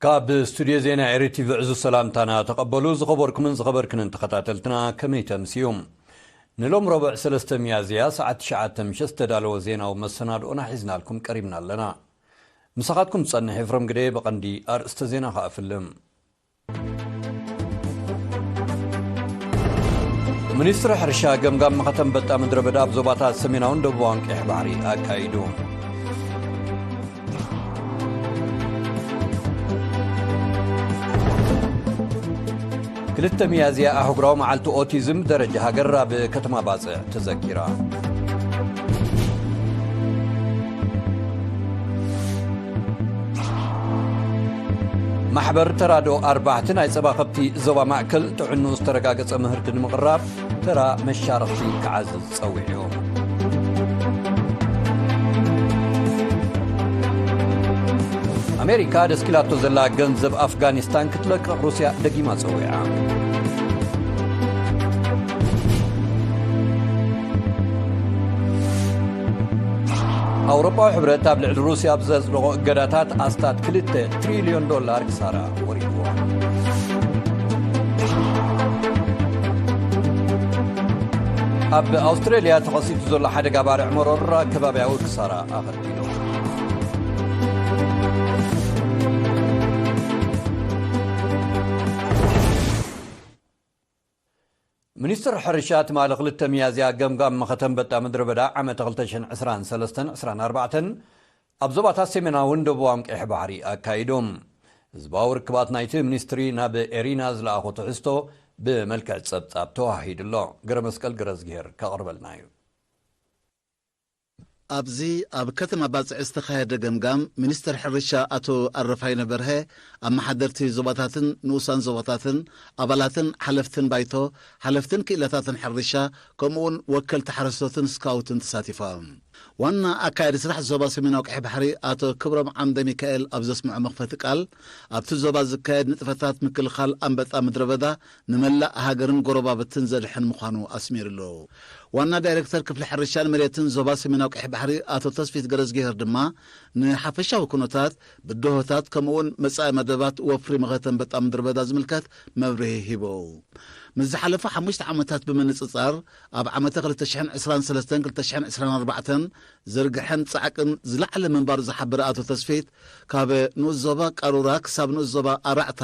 ካብ ስቱድዮ ዜና ኤሪ ቲቪ ዕዙዝ ሰላምታና ተቐበሉ። ዝኸበርኩምን ዝኸበርክንን ተኸታተልትና፣ ከመይ ተምስዩ? ንሎም ረቡዕ ሰለስተ ሚያዝያ ሰዓት ትሽዓተ ምሸት ዝተዳለወ ዜናዊ መሰናድኦና ሒዝናልኩም ቀሪብና ኣለና። ምሳኻትኩም ዝጸንሕ ኤፍረም ግደ። ብቐንዲ ኣርእስተ ዜና ከኣ እፍልም። ሚኒስትሪ ሕርሻ ገምጋም መኸተ ኣንበጣ ምድረ በዳ ኣብ ዞባታት ሰሜናውን ደቡባውን ቀይሕ ባሕሪ ኣካይዱ። ክልተ ሚያዝያ ኣህጉራዊ መዓልቲ ኦቲዝም፣ ደረጃ ሃገር ኣብ ከተማ ባጽዕ ተዘኪራ። ማሕበር ተራድኦ ኣርባሕቲ ናይ ጸባ ከብቲ ዞባ ማእከል ጥዕንኡ ዝተረጋገጸ ምህርቲ ንምቕራብ ተራ መሻርኽቲ ክዓዝዝ ጸዊዑ። ኣሜሪካ ደስኪላቶ ዘላ ገንዘብ ኣፍጋኒስታን ክትለቅቕ ሩስያ ደጊማ ጸዊዓ። ኣውሮፓዊ ሕብረት ኣብ ልዕሊ ሩስያ ኣብ ዘጽደቖ እገዳታት ኣስታት ክልተ ትሪልዮን ዶላር ክሳራ ወሪድዎ። ኣብ ኣውስትራልያ ተኸሲቱ ዘሎ ሓደጋ ባርዕ መሮር ከባብያዊ ክሳራ ኣኸቲሉ። ሚኒስትር ሕርሻ ትማሊ ክልተ ሚያዝያ ገምጋም መኸተ ኣንበጣ ምድረ በዳ ዓመተ ክልተ ሽሕን ዕስራን ሰለስተን ዕስራን ኣርባዕተን ኣብ ዞባታት ሰሜናውን ደቡባውን ቀይሕ ባሕሪ ኣካይዱ። ህዝባዊ ርክባት ናይቲ ሚኒስትሪ ናብ ኤሪና ዝለኣኾ ትሕዝቶ ብመልክዕ ጸብጻብ ተዋሂዱ ኣሎ። ገረ መስቀል ገረዝግሄር ከቕርበልና እዩ። ኣብዚ ኣብ ከተማ ባጽዕ ዝተኻየደ ገምጋም፣ ሚኒስትር ሕርሻ ኣቶ ኣረፋይነ በርሀ፣ ኣመሓደርቲ ዞባታትን ንኡሳን ዞባታትን፣ ኣባላትን ሓለፍትን ባይቶ፣ ሓለፍትን ክኢላታትን ሕርሻ፣ ከምኡውን ወከልቲ ሓረስቶትን ስካውትን ተሳቲፎም። ዋና ኣካያዲ ስራሕ ዞባ ሰሜናዊ ቀይሕ ባሕሪ ኣቶ ክብሮም ዓምደ ሚካኤል ኣብ ዘስምዖ መኽፈቲ ቃል፣ ኣብቲ ዞባ ዝካየድ ንጥፈታት ምክልኻል ኣንበጣ ምድረ በዳ ንመላእ ሃገርን ጎረባብትን ዘድሕን ምዃኑ ኣስሚሩሉ። ዋና ዳይሬክተር ክፍሊ ሕርሻን መሬትን ዞባ ሰሜናዊ ቀይሕ ባሕሪ ኣቶ ተስፊት ገረዝግሄር ድማ ንሓፈሻዊ ኩነታት፣ ብድሆታት ከምኡውን መጻኢ መደባት ወፍሪ መኸተ ኣንበጣ ምድረ በዳ ዝምልከት መብርሂ ሂቡ። ምስ ዝሓለፉ ሓሙሽተ ዓመታት ብምንጽጻር፣ ኣብ ዓመተ ክልተ ሽሕን ዕስራን ሰለስተን ክልተ ሽሕን ዕስራን ኣርባዕተን ዝርግሐን ጻዕቅን ዝለዓለ ምንባሩ ዝሓበረ ኣቶ ተስፊት፣ ካብ ንኡስ ዞባ ቃሩራ ክሳብ ንኡስ ዞባ ኣራዕታ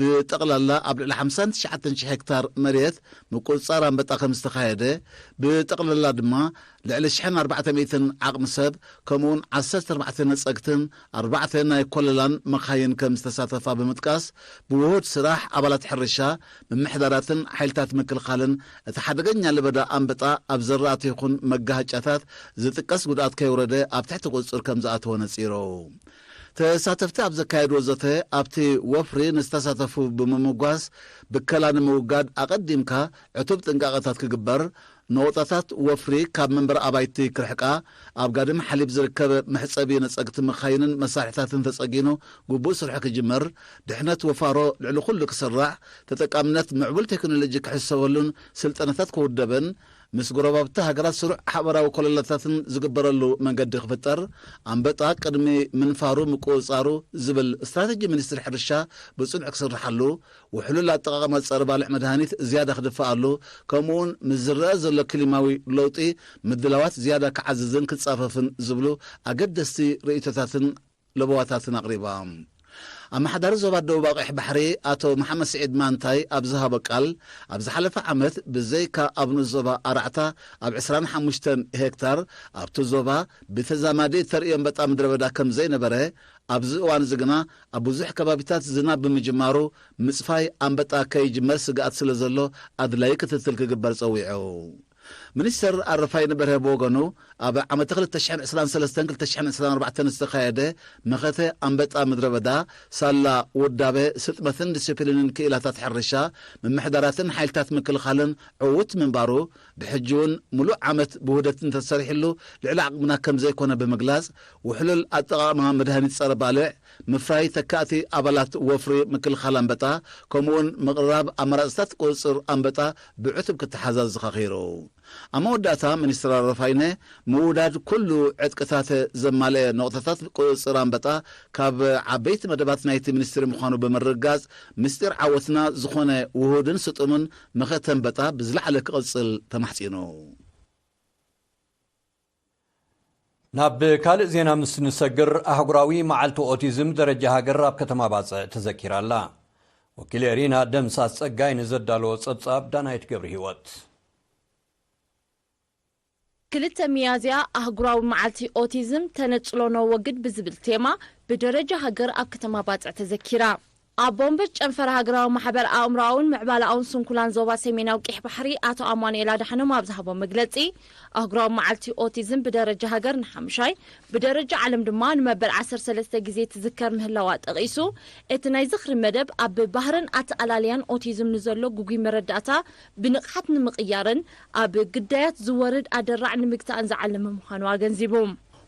ብጠቕላላ ኣብ ልዕሊ ሓምሳን ትሽዓተን ሽሕ ሄክታር መሬት ምቁጽጻር ኣንበጣ ከም ዝተኻየደ፣ ብጠቕላላ ድማ ልዕሊ ሽሕን ኣርባዕተ ሚእትን ዓቕሚ ሰብ፣ ከምኡውን ዓሰርተ ኣርባዕተ ነጸግትን ኣርባዕተ ናይ ኮለላን መኻይን ከም ዝተሳተፋ ብምጥቃስ፣ ብውሁድ ስራሕ ኣባላት ሕርሻ፣ ምምሕዳራትን ሓይልታት ምክልኻልን እቲ ሓደገኛ ለበዳ ኣንበጣ ኣብ ዘራእቲ ይኹን መጋሃጫታት ዝጥቀስ ጉድኣት ከይወረደ ኣብ ትሕቲ ቁጽጽር ከም ዝኣተወ ነጺሩ። ተሳተፍቲ ኣብ ዘካየድዎ ዘተ፣ ኣብቲ ወፍሪ ንዝተሳተፉ ብምምጓስ፣ ብከላ ንምውጋድ ኣቐዲምካ ዕቱብ ጥንቃቐታት ክግበር፣ ነቑጣታት ወፍሪ ካብ መንበሪ ኣባይቲ ክርሕቃ፣ ኣብ ጋድም ሓሊብ ዝርከብ መሕጸቢ ነጸግቲ መኻይንን መሳርሕታትን ተጸጊኑ ግቡእ ስርሑ ክጅመር፣ ድሕነት ወፋሮ ልዕሊ ኩሉ ክስራዕ፣ ተጠቃምነት ምዕቡል ቴክኖሎጂ ክሕሰበሉን ስልጠናታት ክውደብን፣ ምስ ጎረባብቲ ሃገራት ስሩዕ ሓበራዊ ኮለላታትን ዝግበረሉ መንገዲ ክፍጠር፣ ኣንበጣ ቅድሚ ምንፋሩ ምቁጽጻሩ ዝብል ስትራተጂ ሚኒስትሪ ሕርሻ ብጽኑዕ ክስርሓሉ፣ ውሕሉል ኣጠቓቕማ ጸረ ባልዕ መድሃኒት ዝያዳ ክድፍኣሉ፣ ከምኡውን ምስ ዝረአ ዘሎ ክሊማዊ ለውጢ ምድላዋት ዝያዳ ክዓዝዝን ክጻፈፍን ዝብሉ ኣገደስቲ ርእይቶታትን ለበዋታትን ኣቕሪባ። ኣመሓዳሪ ዞባ ደቡብ ቀይሕ ባሕሪ ኣቶ መሓመድ ስዒድ ማንታይ ኣብ ዝሃቦ ቃል፣ ኣብ ዝሓለፈ ዓመት ብዘይካ ኣብ ንኡስ ዞባ ኣራዕታ ኣብ ዕስራን ሓሙሽተን ሄክታር ኣብቲ ዞባ ብተዛማዲ ተርእዮ ኣንበጣ ምድረ በዳ ከም ዘይነበረ፣ ኣብዚ እዋን እዚ ግና ኣብ ብዙሕ ከባቢታት ዝናብ ብምጅማሩ ምጽፋይ ኣንበጣ ከይጅመር ስግኣት ስለ ዘሎ ኣድላዪ ክትትል ክግበር ጸዊዑ። ሚኒስተር ኣረፋይነ በርሀ ብወገኑ፣ ኣብ ዓመተ ክልተ ሽሕን ዕስራን ሰለስተን ክልተ ሽሕን ዕስራን ኣርባዕተን ዝተኻየደ መኸተ ኣንበጣ ምድረ በዳ ሳላ ውዳበ፣ ስጥመትን ዲሲፕሊንን ክኢላታት ሕርሻ፣ ምምሕዳራትን ሓይልታት ምክልኻልን ዕዉት ምንባሩ፣ ብሕጂ እውን ምሉእ ዓመት ብውህደት እንተተሰሪሕሉ ልዕሊ ዓቕምና ከም ዘይኮነ ብምግላጽ፣ ውሕሉል ኣጠቓቕማ መድሃኒት ጸረ ባልዕ፣ ምፍራይ ተካእቲ ኣባላት ወፍሪ ምክልኻል ኣንበጣ፣ ከምኡውን ምቕርራብ ኣማራጽታት ቁጽጽር ኣንበጣ ብዕቱብ ክተሓዛዝ ዘኻኺሩ። ኣብ መወዳእታ፣ ሚኒስትር ኣረፋይነ፣ ምውዳድ ኩሉ ዕጥቅታት ዘማልአ ነቑጣታት ቁጽጽር ኣንበጣ ካብ ዓበይቲ መደባት ናይቲ ሚኒስትሪ ምዃኑ ብምርግጋጽ፣ ምስጢር ዓወትና ዝኾነ ውሁድን ስጡምን መኸተ ኣንበጣ ብዝለዓለ ክቕጽል ተማሕጺኑ። ናብ ካልእ ዜና ምስ ንሰግር፣ ኣህጉራዊ መዓልቲ ኦቲዝም ደረጃ ሃገር ኣብ ከተማ ባጽዕ ተዘኪራ ኣላ። ወኪል ኤሪና ደምሳስ ጸጋይ ንዘዳለዎ ጸብጻብ ዳናይት ገብረ ህይወት። ክልተ ሚያዝያ ኣህጉራዊ መዓልቲ ኦቲዝም ተነጽሎ ነወግድ ብዝብል ቴማ ብደረጃ ሃገር ኣብ ከተማ ባጽዕ ተዘኪራ። ኣብ ቦምበር ጨንፈር ሃገራዊ ማሕበር ኣእምሮኣውን ምዕባለኣውን ስንኩላን ዞባ ሰሜናዊ ቀይሕ ባሕሪ ኣቶ ኣማኑኤል ኣድሓኖም ኣብ ዝሃቦ መግለጺ፣ ኣህጉራዊ መዓልቲ ኦቲዝም ብደረጃ ሃገር ንሓምሻይ፣ ብደረጃ ዓለም ድማ ንመበል ዓሰርተ ሰለስተ ግዜ ትዝከር ምህላዋ ጠቒሱ፣ እቲ ናይ ዝኽሪ መደብ ኣብ ባህርን ኣተኣላልያን ኦቲዝም ንዘሎ ግጉይ መረዳእታ ብንቕሓት ንምቕያርን ኣብ ግዳያት ዝወርድ ኣደራዕ ንምግታእን ዝዓለመ ምዃኑ ኣገንዚቡ።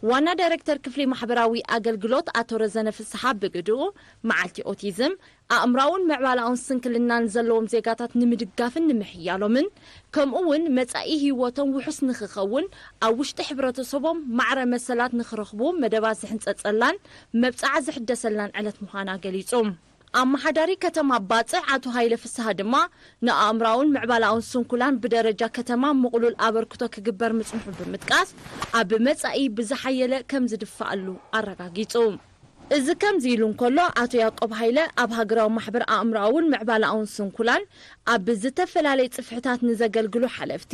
ዋና ዳይሬክተር ክፍሊ ማሕበራዊ ኣገልግሎት ኣቶ ረዘነ ፍስሓ ብግድኡ፣ መዓልቲ ኦቲዝም ኣእምራውን ምዕባላውን ስንክልናን ዘለዎም ዜጋታት ንምድጋፍን ንምሕያሎምን፣ ከምኡ እውን መጻኢ ህይወቶም ውሑስ ንኽኸውን፣ ኣብ ውሽጢ ሕብረተሰቦም ማዕረ መሰላት ንኽረኽቡ መደባት ዝሕንጸጸላን መብጽዓ ዝሕደሰላን ዕለት ምዃና ገሊጹ። ኣመሓዳሪ ከተማ ባጽዕ ኣቶ ሃይለ ፍስሃ ድማ፣ ንኣእምራውን ምዕባላውን ስንኩላን ብደረጃ ከተማ ምቕሉል ኣበርክቶ ክግበር ምጽንሑ ብምጥቃስ፣ ኣብ መጻኢ ብዝሓየለ ከም ዝድፋኣሉ ኣረጋጊጹ። እዚ ከምዚ ኢሉ እንከሎ፣ ኣቶ ያዕቆብ ሃይለ ኣብ ሃገራዊ ማሕበር ኣእምሮኣውን ምዕባላኣውን ስንኩላን ኣብ ዝተፈላለየ ጽፍሕታት ንዘገልግሉ ሓለፍቲ፣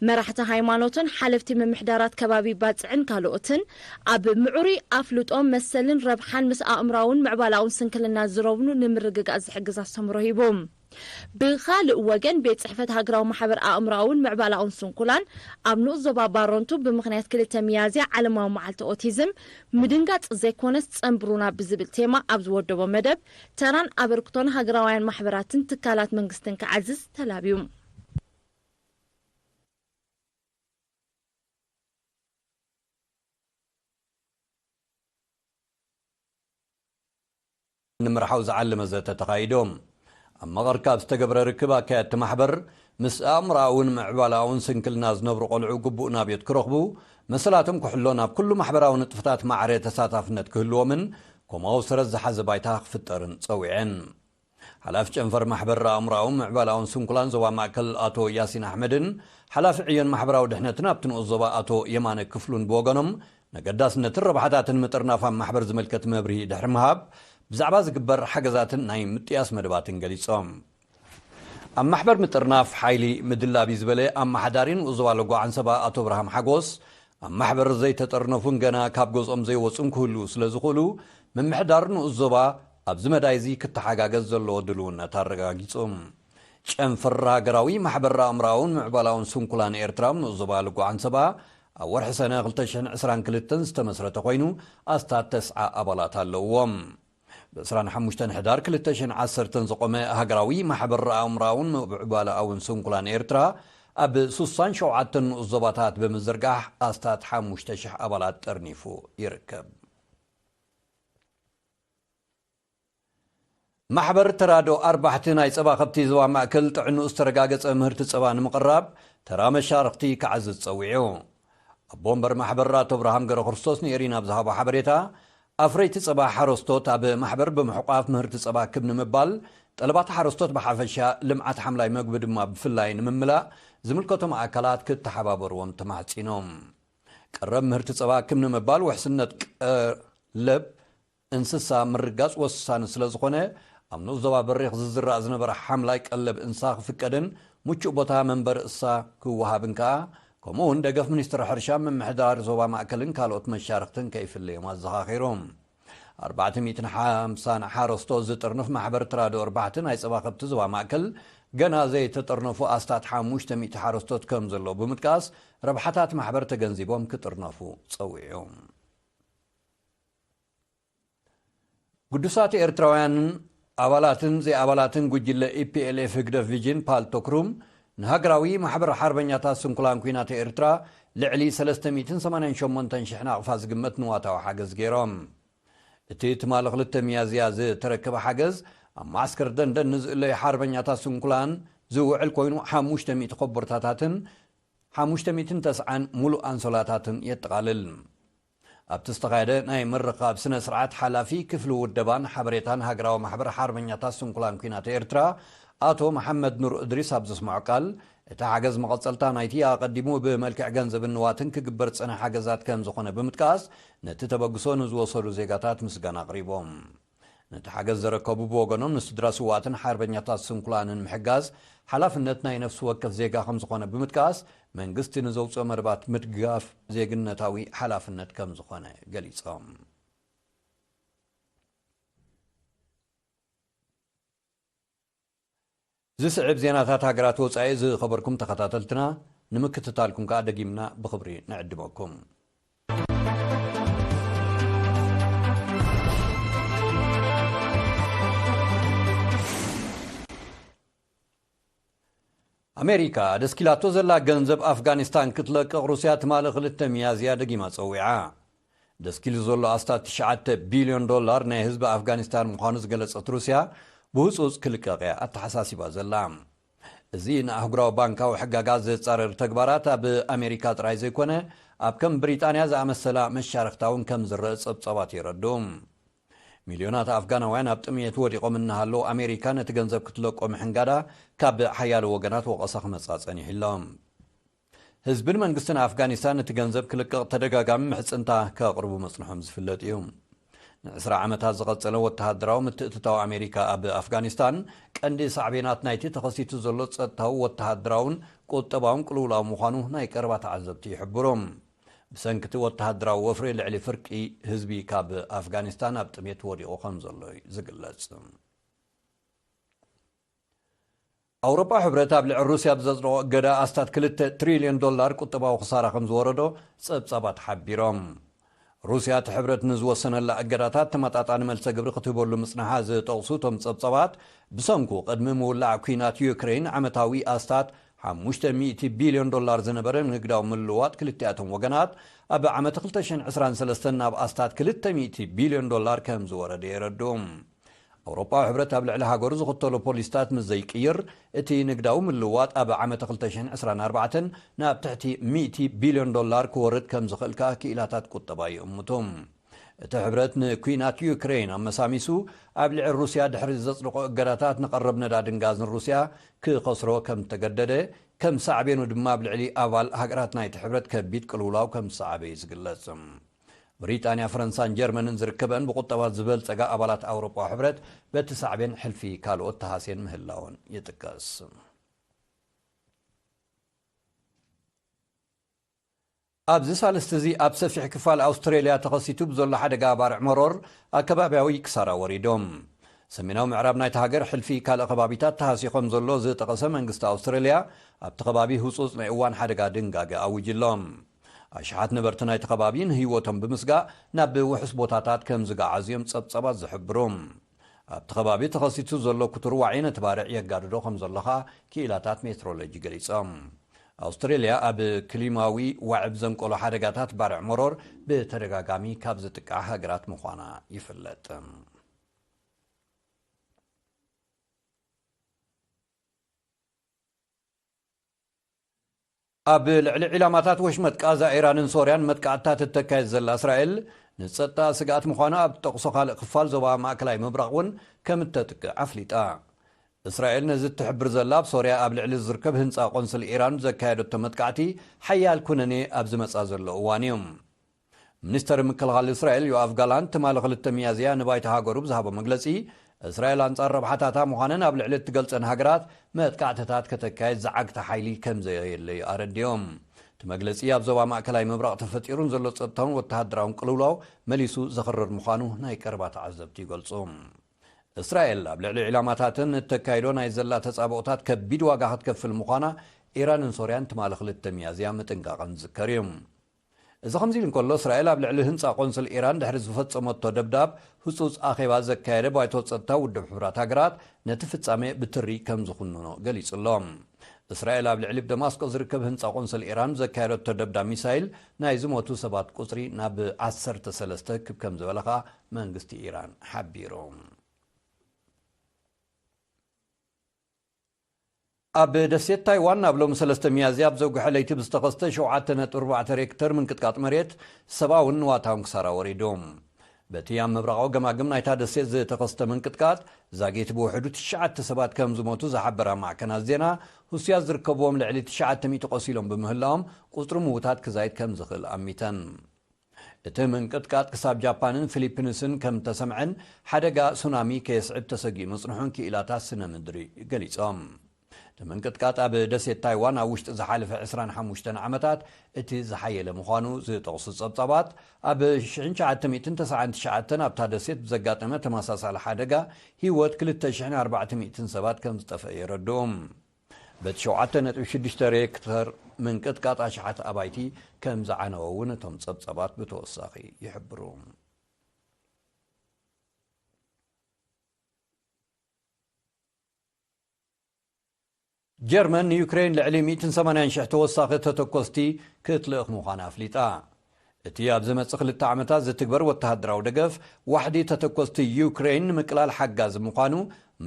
መራሕቲ ሃይማኖትን ሓለፍቲ ምምሕዳራት ከባቢ ባጽዕን ካልኦትን ኣብ ምዕሩይ ኣፍልጦ፣ መሰልን ረብሓን ምስ ኣእምሮኣውን ምዕባላኣውን ስንክልና ዝረብኑ ንምርግጋጽ ዝሕግዝ ኣስተምህሮ ሂቡ። ብኻልእ ወገን፣ ቤት ጽሕፈት ሃገራዊ ማሕበር ኣእምሮኣውን ምዕባላኣውን ስንኩላን ኣብ ንኡስ ዞባ ባረንቱ ብምኽንያት ክልተ ሚያዝያ ዓለማዊ መዓልቲ ኦቲዝም ምድንጋጽ ዘይኮነስ ጸንብሩና ብዝብል ቴማ ኣብ ዝወደቦ መደብ፣ ተራን ኣበርክቶን ሃገራውያን ማሕበራትን ትካላት መንግስትን ክዓዝዝ ተላብዩ። ንምርሓው ዝዓለመ ዘተ ተኻይዱ። ኣብ መቐር ካብ ዝተገብረ ርክብ፣ ኣካየድቲ ማሕበር ምስ ኣእምሮኣውን ምዕባለኣውን ስንክልና ዝነብሩ ቆልዑ ግቡእ ናብዮት ክረኽቡ፣ መሰላቶም ክሕሎን ኣብ ኩሉ ማሕበራዊ ንጥፈታት ማዕረ ተሳታፍነት ክህልዎምን ኮማዊ ሰረት ዝሓዘ ባይታ ክፍጠርን ጸዊዐን። ሓላፊ ጨንፈር ማሕበር ኣእምሮኣውን ምዕባለኣውን ስንኩላን ዞባ ማእከል ኣቶ ያሲን ኣሕመድን ሓላፊ ዕዮን ማሕበራዊ ድሕነትን ኣብቲ ንኡስ ዞባ ኣቶ የማነ ክፍሉን ብወገኖም፣ ነገዳስነትን ረብሓታትን ምጥርናፍ ኣብ ማሕበር ዝምልከት መብርሂ ድሕሪ ምሃብ፣ ብዛዕባ ዝግበር ሓገዛትን ናይ ምጥያስ መደባትን ገሊጾም። ኣብ ማሕበር ምጥርናፍ ሓይሊ ምድላብ እዩ ዝበለ ኣመሓዳሪ ንኡስ ዞባ ለጓ ዓንሰባ ኣቶ ኣብርሃም ሓጎስ፣ ኣብ ማሕበር ዘይተጠርነፉን ገና ካብ ገዝኦም ዘይወጹን ክህልዉ ስለ ዝኽእሉ፣ ምምሕዳር ንኡስ ዞባ ኣብዚ መዳይ እዚ ክተሓጋገዝ ዘለዎ ድልውነት ኣረጋጊጹ። ጨንፈር ሃገራዊ ማሕበር ኣእምሮኣውን ምዕባላውን ስንኩላን ኤርትራ ንኡስ ዞባ ለጓ ዓንሰባ ኣብ ወርሒ ሰነ ክልተ ሽሕን ዕስራን ክልተን ዝተመስረተ ኮይኑ፣ ኣስታት ተስዓ ኣባላት ኣለውዎ። ብ ዕስራን ሓሙሽተን ሕዳር ክልተ ሽሕን ዓሰርተን ዝቖመ ሃገራዊ ማሕበር ኣእምሮኣውን ምዕባለኣውን ስንኩላን ኤርትራ፣ ኣብ ሱሳን ሸውዓተን ንኡስ ዞባታት ብምዝርጋሕ ኣስታት ሓሙሽተ ሽሕ ኣባላት ጠርኒፉ ይርከብ። ማሕበር ተራድኦ ኣርባሕቲ ናይ ጸባ ከብቲ ዞባ ማእከል ጥዕንኡ ዝተረጋገጸ ምህርቲ ጸባ ንምቕራብ ተራ መሻርኽቲ ክዓዝዝ ጸዊዑ። ኣቦ ወንበር ማሕበር ኣቶ ኣብርሃም ገረክርስቶስ ንኤሪና ኣብ ዝሃቦ ሓበሬታ፣ ኣፍረይቲ ጸባ ሓረስቶት ኣብ ማሕበር ብምሕቋፍ ምህርቲ ጸባ ክብ ንምባል፣ ጠለባት ሓረስቶት ብሓፈሻ፣ ልምዓት ሓምላይ መግቢ ድማ ብፍላይ ንምምላእ ዝምልከቶም ኣካላት ክተሓባበርዎም ተማሕጺኖም። ቀረብ ምህርቲ ጸባ ክብ ንምባል ውሕስነት ቀለብ እንስሳ ምርጋጽ ወሳኒ ስለ ዝኾነ፣ ኣብ ንኡስ ዞባ በሪኽ ዝዝራእ ዝነበረ ሓምላይ ቀለብ እንስሳ ክፍቀድን ምቹእ ቦታ መንበሪ እንስሳ ክወሃብን ከኣ፣ ከምኡ እውን ደገፍ ሚኒስትሪ ሕርሻ፣ ምምሕዳር ዞባ ማእከልን ካልኦት መሻርኽትን ከይፍለዮም ኣዘኻኺሩ። ኣርባዕተ ሚእትን ሓምሳን ሓረስቶት ዝጥርንፍ ማሕበር ተራድኦ ኣርባሕቲ ናይ ጸባ ከብቲ ዞባ ማእከል፣ ገና ዘይተጠርነፉ ኣስታት ሓሙሽተ ሚእቲ ሓረስቶት ከም ዘለዉ ብምጥቃስ፣ ረብሓታት ማሕበር ተገንዚቦም ክጥርነፉ ጸዊዑ። ግዱሳት ኤርትራውያንን ኣባላትን ዘይኣባላትን ጉጅለ ኢ ፒ ኤል ኤፍ ህግደፍ ቪዥን ፓልቶክ ሩም ንሃገራዊ ማሕበር ሓርበኛታት ስንኩላን ኲናት ኤርትራ ልዕሊ ሰለስተ ሚእትን ሰማንያን ሸሞንተን ሽሕ ናቕፋ ዝግመት ንዋታዊ ሓገዝ ገይሮም። እቲ ትማሊ ክልተ ሚያዝያ ዝተረከበ ሓገዝ ኣብ መዓስከር ደንደን ንዝእለዩ ሓርበኛታት ስንኩላን ዝውዕል ኮይኑ፣ ሓሙሽተ ሚእቲ ኮቦርታታትን ሓሙሽተ ሚእትን ተስዓን ምሉእ ኣንሶላታትን የጠቓልል። ኣብቲ ዝተኻየደ ናይ ምርኻብ ስነ ስርዓት፣ ሓላፊ ክፍሊ ውደባን ሓበሬታን ሃገራዊ ማሕበር ሓርበኛታት ስንኩላን ኲናት ኤርትራ ኣቶ መሓመድ ኑር እድሪስ ኣብ ዘስምዖ ቃል፣ እቲ ሓገዝ መቐጸልታ ናይቲ ኣቐዲሙ ብመልክዕ ገንዘብን ንዋትን ክግበር ዝጸንሐ ሓገዛት ከም ዝኾነ ብምጥቃስ፣ ነቲ ተበግሶ ንዝወሰዱ ዜጋታት ምስጋና ኣቕሪቦም። ነቲ ሓገዝ ዘረከቡ ብወገኖም፣ ንስድራ ስውኣትን ሓርበኛታት ስንኩላንን ምሕጋዝ ሓላፍነት ናይ ነፍሲ ወከፍ ዜጋ ከም ዝኾነ ብምጥቃስ፣ መንግስቲ ንዘውፅኦ መደባት ምድጋፍ ዜግነታዊ ሓላፍነት ከም ዝኾነ ገሊጾም። ዝስዕብ ዜናታት ሃገራት ወጻኢ ዝኸበርኩም ተኸታተልትና፣ ንምክትታልኩም ከኣ ደጊምና ብኽብሪ ንዕድመኩም። ኣሜሪካ ደስኪላቶ ዘላ ገንዘብ ኣፍጋኒስታን ክትለቅቕ ሩስያ ትማሊ ክልተ ሚያዝያ ደጊማ ጸዊዓ። ደስኪሉ ዘሎ ኣስታት ትሽዓተ ቢልዮን ዶላር ናይ ህዝቢ ኣፍጋኒስታን ምዃኑ ዝገለጸት ሩስያ፣ ብህጹጽ ክልቀቕ እያ ኣተሓሳሲባ ዘላ። እዚ ንኣህጉራዊ ባንካዊ ሕጋጋት ዘጻረር ተግባራት ኣብ ኣሜሪካ ጥራይ ዘይኮነ፣ ኣብ ከም ብሪጣንያ ዝኣመሰላ መሻርኽታ እውን ከም ዝረአ ጸብጻባት የረድኡ። ሚልዮናት ኣፍጋናውያን ኣብ ጥምየት ወዲቖም እናሃለዉ፣ ኣሜሪካ ነቲ ገንዘብ ክትለቆ ምሕንጋዳ ካብ ሓያሎ ወገናት ወቐሳ ክመጽኣ ጸኒሑ ኣሎ። ህዝብን መንግስትን ኣፍጋኒስታን ነቲ ገንዘብ ክልቀቕ ተደጋጋሚ ምሕጽንታ ከቕርቡ መጽንሖም ዝፍለጥ እዩ። ንዕስራ ዓመታት ዝቐጸለ ወተሃደራዊ ምትእትታው ኣሜሪካ ኣብ ኣፍጋኒስታን፣ ቀንዲ ሳዕቤናት ናይቲ ተኸሲቱ ዘሎ ጸጥታዊ፣ ወተሃደራውን ቁጠባውን ቅልውላው ምዃኑ ናይ ቀረባ ተዓዘብቲ ይሕብሩ። ብሰንኪ እቲ ወተሃደራዊ ወፍሪ፣ ልዕሊ ፍርቂ ህዝቢ ካብ ኣፍጋኒስታን ኣብ ጥሜት ወዲቑ ከም ዘሎ እዩ ዝግለጽ። ኣውሮጳ ሕብረት ኣብ ልዕሊ ሩስያ ብዘጽደቖ እገዳ ኣስታት ክልተ ትሪልዮን ዶላር ቁጠባዊ ክሳራ ከም ዝወረዶ ጸብጻባት ሓቢሮም። ሩስያ እቲ ሕብረት ንዝወሰነላ እገዳታት ተመጣጣኒ መልሰ ግብሪ ክትህበሉ ምጽንሓ ዝጠቕሱ እቶም ጸብጻባት፣ ብሰንኩ ቅድሚ ምውላዕ ኲናት ዩክሬን ዓመታዊ ኣስታት ሓሙሽተ ሚእቲ ቢልዮን ዶላር ዝነበረ ንግዳዊ ምልውዋጥ ክልቲኣቶም ወገናት፣ ኣብ ዓመት ክልተ ሽሕን ዕስራን ሰለስተን ናብ ኣስታት ክልተ ሚእቲ ቢልዮን ዶላር ከም ዝወረደ የረድኡ። ኣውሮጳዊ ሕብረት ኣብ ልዕሊ ሃገሩ ዝኽተሎ ፖሊሲታት ምስ ዘይቅይር፣ እቲ ንግዳዊ ምልውዋጥ ኣብ ዓመት ክልተ ሽሕን ዕስራን ኣርባዕተን ናብ ትሕቲ ሚእቲ ቢልዮን ዶላር ክወርድ ከም ዝኽእል ከኣ ክኢላታት ቁጠባ ይእምቱ። እቲ ሕብረት ንኲናት ዩክሬን ኣመሳሚሱ፣ ኣብ ልዕሊ ሩስያ ድሕሪ ዘጽደቖ እገዳታት ንቐረብ ነዳድን ጋዝን ሩስያ ክኸስሮ ከም እተገደደ፣ ከም ሳዕቤኑ ድማ ኣብ ልዕሊ ኣባል ሃገራት ናይቲ ሕብረት ከቢድ ቅልውላው ከም ዝሰዓበ እዩ ዝግለጽ። ብሪጣንያ፣ ፈረንሳን ጀርመንን ዝርከበን ብቁጠባ ዝበልጸጋ ኣባላት ኣውሮጳዊ ሕብረት፣ በቲ ሳዕቤን ሕልፊ ካልኦት ተሃስየን ምህላወን ይጥቀስ። ኣብዚ ሳልስቲ እዚ ኣብ ሰፊሕ ክፋል ኣውስትሬልያ ተኸሲቱ ብዘሎ ሓደጋ ባርዕ መሮር ኣከባብያዊ ክሳራ ወሪዶም። ሰሜናዊ ምዕራብ ናይቲ ሃገር ሕልፊ ካልእ ከባቢታት ተሃስዩ ከም ዘሎ ዝጠቐሰ መንግስቲ ኣውስትሬልያ፣ ኣብቲ ከባቢ ህጹጽ ናይ እዋን ሓደጋ ድንጋገ ኣዊጁ ኣሎ። ኣሽሓት ነበርቲ ናይቲ ከባቢ ንህይወቶም ብምስጋእ ናብ ውሑስ ቦታታት ከም ዝገዓዙ እዮም ጸብጻባት ዝሕብሩ። ኣብቲ ከባቢ ተኸሲቱ ዘሎ ክቱር ዋዒ ነቲ ባርዕ የጋድዶ ከም ዘሎ ኸኣ ክኢላታት ሜትሮሎጂ ገሊጾም። ኣውስትሬልያ ኣብ ክሊማዊ ዋዒ ብዘንቀሎ ሓደጋታት ባርዕ መሮር ብተደጋጋሚ ካብ ዝጥቃዓ ሃገራት ምዃና ይፍለጥ። ኣብ ልዕሊ ዒላማታት ወሽመጥ ቃዛ፣ ኢራንን ሶርያን መጥቃዕትታት እተካየድ ዘላ እስራኤል፣ ንጸጥታ ስግኣት ምዃኑ ኣብ ጠቕሶ ካልእ ክፋል ዞባ ማእከላይ ምብራቕ እውን ከም እተጥቅዕ ኣፍሊጣ። እስራኤል ነዚ እትሕብር ዘላ፣ ኣብ ሶርያ ኣብ ልዕሊ ዝርከብ ህንጻ ቆንስል ኢራን ዘካየደቶ መጥቃዕቲ ሓያል ኩነኔ ኣብ ዝመጻ ዘሎ እዋን እዩ። ሚኒስተር ምክልኻል እስራኤል ዮኣቭ ጋላንት ትማሊ ክልተ ሚያዝያ ንባይቶ ሃገሩ ብዝሃቦ መግለጺ፣ እስራኤል ኣንጻር ረብሓታታ ምዃነን ኣብ ልዕሊ እትገልጸን ሃገራት መጥቃዕትታት ከተካየድ ዝዓግታ ሓይሊ ከም ዘየለ እዩ ኣረዲኦም። እቲ መግለጺ፣ ኣብ ዞባ ማእከላይ ምብራቕ ተፈጢሩ ንዘሎ ጸጥታውን ወተሃደራውን ቅልውላው መሊሱ ዘኽርር ምዃኑ ናይ ቀረባ ተዓዘብቲ ይገልጹ። እስራኤል ኣብ ልዕሊ ዒላማታትን እተካይዶ ናይ ዘላ ተጻብኦታት ከቢድ ዋጋ ክትከፍል ምዃና ኢራንን ሶርያን ትማሊ ክልተ ሚያዝያ ምጥንቃቐን ዝዝከር እዩ። እዚ ከምዚ ኢሉ እንከሎ፣ እስራኤል ኣብ ልዕሊ ህንጻ ቆንስል ኢራን ድሕሪ ዝፈጸመቶ ደብዳብ ህጹጽ ኣኼባ ዘካየደ ባይቶ ጸጥታ ውድብ ሕቡራት ሃገራት፣ ነቲ ፍጻሜ ብትሪ ከም ዝኹንኖ ገሊጹ ኣሎ። እስራኤል ኣብ ልዕሊ ብደማስቆ ዝርከብ ህንጻ ቆንስል ኢራን ዘካየደቶ ደብዳብ ሚሳይል፣ ናይ ዝሞቱ ሰባት ቁጽሪ ናብ ዓሰርተ ሰለስተ ክብ ከም ዝበለ ኸኣ መንግስቲ ኢራን ሓቢሩ። ኣብ ደሴት ታይዋን ኣብ ሎሚ ሰለስተ ሚያዝያ ኣብ ዘጉሐ ለይቲ ብዝተኸስተ ሸውዓተ ነጥቢ ኣርባዕተ ሬክተር ምንቅጥቃጥ መሬት ሰብኣውን ንዋታውን ክሳራ ወሪዱ። በቲ ኣብ ምብራቓዊ ገማግም ናይታ ደሴት ዝተኸስተ ምንቅጥቃጥ ዛጊት ብውሕዱ ትሽዓተ ሰባት ከም ዝሞቱ ዝሓበራ ማዕከናት ዜና፣ ህሱያት ዝርከብዎም ልዕሊ ትሽዓተ ሚእቲ ቆሲሎም ብምህላዎም ቁጽሪ ምዉታት ክዛይድ ከም ዝኽእል ኣሚተን። እቲ ምንቅጥቃጥ ክሳብ ጃፓንን ፊሊፒንስን ከም እተሰምዐን ሓደጋ ሱናሚ ከየስዕብ ተሰጊኡ ምጽንሑን ክኢላታት ስነ ምድሪ ገሊጾም። እቲ ምንቅጥቃጥ ኣብ ደሴት ታይዋን ኣብ ውሽጢ ዝሓለፈ ዕስራን ሓሙሽተን ዓመታት እቲ ዝሓየለ ምዃኑ ዝጠቕሱ ጸብጻባት፣ ኣብ ሽሕን ትሽዓተ ሚእትን ተስዓን ትሽዓተን ኣብታ ደሴት ብዘጋጠመ ተመሳሳሊ ሓደጋ ህይወት ክልተ ሽሕን ኣርባዕተ ሚእትን ሰባት ከም ዝጠፍአ የረድኡ። በቲ ሸውዓተ ነጥቢ ሽዱሽተ ሬክተር ምንቅጥቃጥ ኣሽሓት ኣባይቲ ከም ዝዓነወ እውን እቶም ጸብጻባት ብተወሳኺ ይሕብሩ። ጀርመን ንዩክሬን ልዕሊ ሚእትን ሰማንያን ሽሕ ተወሳኺ ተተኮስቲ ክትልእኽ ምዃና ኣፍሊጣ። እቲ ኣብ ዝመጽእ ክልተ ዓመታት ዝትግበር ወተሃደራዊ ደገፍ፣ ዋሕዲ ተተኮስቲ ዩክሬን ንምቅላል ሓጋዚ ምዃኑ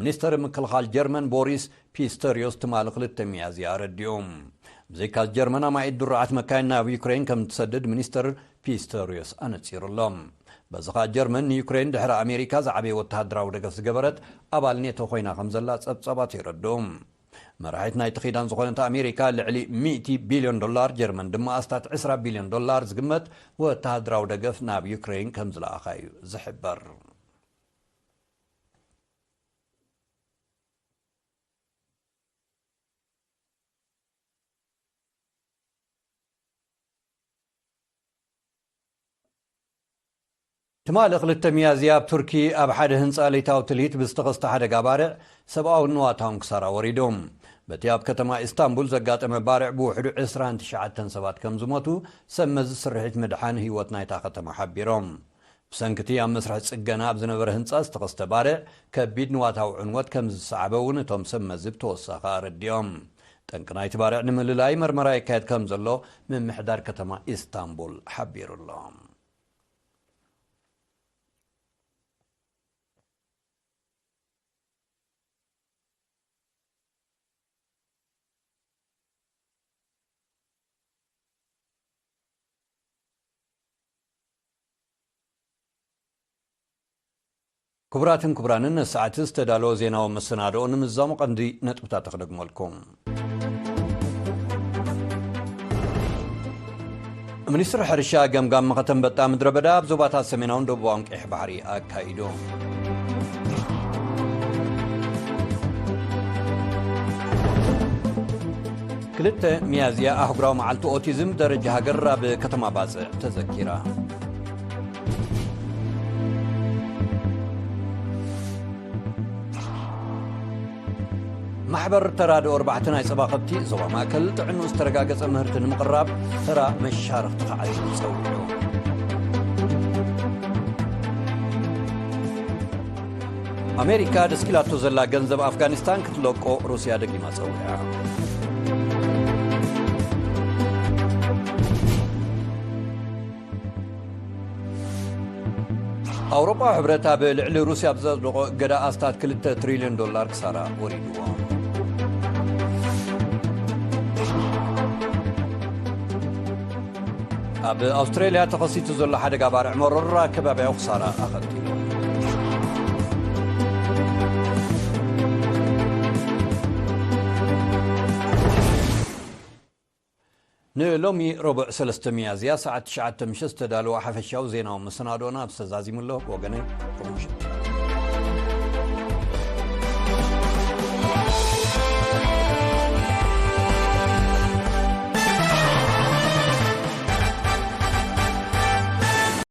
ሚኒስተር ምክልኻል ጀርመን ቦሪስ ፒስተሪዮስ ትማሊ ክልተ ሚያዝያ ኣረዲኡ። ብዘይካዚ ጀርመን ኣማኢት ድሩዓት መካይን ናብ ዩክሬን ከም ትሰድድ ሚኒስተር ፒስተሪዮስ ኣነጺሩ ኣሎ። በዚ ኸኣ ጀርመን ንዩክሬን ድሕሪ ኣሜሪካ ዝዓበየ ወተሃደራዊ ደገፍ ዝገበረት ኣባል ኔቶ ኮይና ከም ዘላ ጸብጻባት የረድኡ። መራሒት ናይቲ ኪዳን ዝኾነት ኣሜሪካ ልዕሊ ሚእቲ ቢልዮን ዶላር፣ ጀርመን ድማ ኣስታት ዕስራ ቢልዮን ዶላር ዝግመት ወተሃደራዊ ደገፍ ናብ ዩክሬን ከም ዝለኣኻ እዩ ዝሕበር። ትማሊ ክልተ ሚያዝያ ኣብ ቱርኪ ኣብ ሓደ ህንጻ ለይታዊ ትልሂት ብዝተኸስተ ሓደጋ ባርዕ ሰብኣውን ንዋታውን ክሳራ ወሪዱ። በቲ ኣብ ከተማ ኢስታንቡል ዘጋጠመ ባርዕ ብውሕዱ ዕስራን ትሽዓተን ሰባት ከም ዝሞቱ ሰብ መዚ ስርሒት ምድሓን ህይወት ናይታ ከተማ ሓቢሮም። ብሰንኪ እቲ ኣብ መስርሕ ጽገና ኣብ ዝነበረ ህንጻ ዝተኸስተ ባርዕ ከቢድ ንዋታዊ ዕንወት ከም ዝሰዓበ እውን እቶም ሰብ መዚ ብተወሳኺ ኣረዲኦም። ጠንቂ ናይቲ ባርዕ ንምልላይ መርመራ ይካየድ ከም ዘሎ ምምሕዳር ከተማ ኢስታንቡል ሓቢሩ ኣሎ። ክቡራትን ክቡራንን፣ ንሰዓት ዝተዳለወ ዜናዊ መሰናድኦ ንምዛሙ ቀንዲ ነጥብታት ክደግመልኩም። ሚኒስትሪ ሕርሻ ገምጋም መኸተ ኣንበጣ ምድረ በዳ ኣብ ዞባታት ሰሜናውን ደቡባውን ቀይሕ ባሕሪ ኣካይዱ። ክልተ ሚያዝያ ኣህጉራዊ መዓልቲ ኦቲዝም ደረጃ ሃገር ኣብ ከተማ ባጽዕ ተዘኪራ። ማሕበር ተራድኦ ኣርባዕተ ናይ ጸባ ከብቲ ዞባ ማእከል ጥዕንኡ ዝተረጋገጸ ምህርቲ ንምቕራብ ተራ መሻርኽቲ ክዓዩ ጸዊዑ። ኣሜሪካ ደስኪላቶ ዘላ ገንዘብ ኣፍጋኒስታን ክትለቆ ሩስያ ደጊማ ጸዊዓ። ኣውሮጳዊ ሕብረት ኣብ ልዕሊ ሩስያ ብዘጽደቖ እገዳ ኣስታት ክልተ ትሪልዮን ዶላር ክሳራ ወሪድዎ። ኣብ ኣውስትራልያ ተኸሲቱ ዘሎ ሓደጋ ባርዕ መሮር ኣከባቢያዊ ክሳራ ኣኸቲሉ። ንሎሚ ረቡዕ ሰለስተ ሚያዝያ ሰዓት ትሽዓተ ምሸት ዝተዳለወ ሓፈሻዊ ዜናዊ መሰናዶና ኣብዚ ተዛዚሙ ኣሎ። ብወገነይ፣ ርሑቕ ምሸት።